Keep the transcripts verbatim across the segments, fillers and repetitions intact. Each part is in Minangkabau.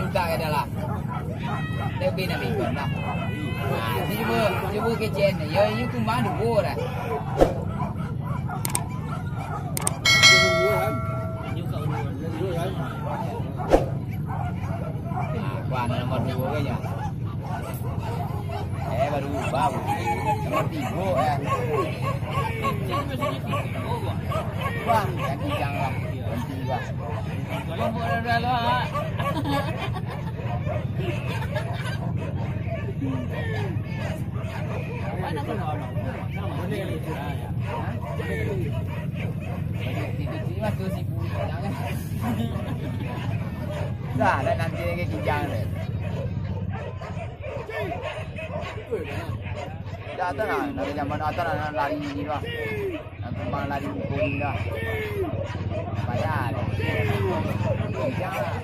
Tak ada lah. Lebih nak bingkon lah. Ah, cuba, cuba kecek ni. Ya, ini kumbang dua dah. Ah, kuah nomor dua kan ya? Eh, baru ubah. Nomor tiga, eh. Wah, ganti jang lah. Ganti lah. Kalau buat dah lah. Mana pun orang. Boleh. Tiba-tiba tu si Dah, dah nanti lagi kijang deh. Dah, dah, dah, dah, zaman dah, dah, dah, lari ni lah. Nak kembang lari hukum ni dah. Payah deh. Kijang lah.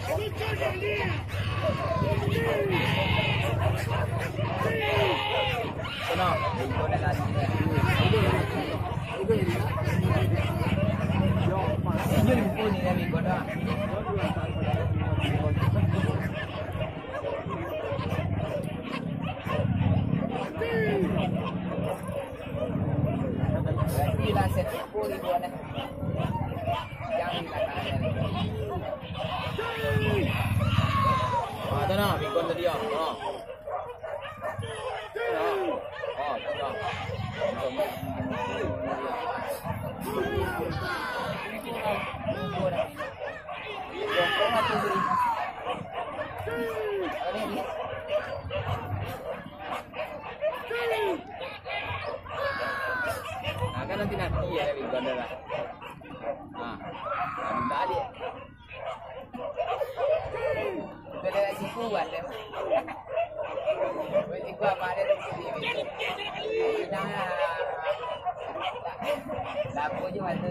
Sana, hukum dah lari ni. Ah, tanah, bingkon tadi ah. Ah. Nah, kan nanti-nanti ya, di bandara. Nah, nah, minta adik. Kita dari situ, ada. Dari situ apa ada di sini? Nah, lapo je mata.